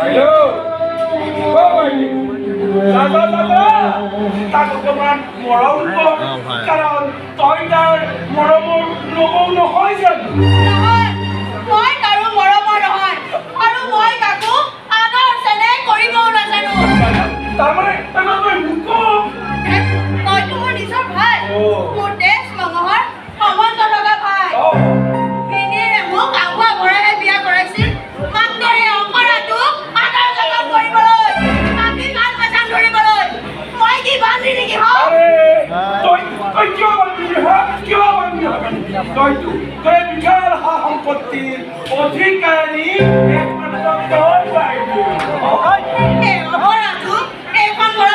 বাইদেউ, অ বাইদেউ, যা যা যা যা, তাক অকণমান মৰম কৰ, কাৰণ তই তাৰ মৰমৰ নবৌ নহয় জানো?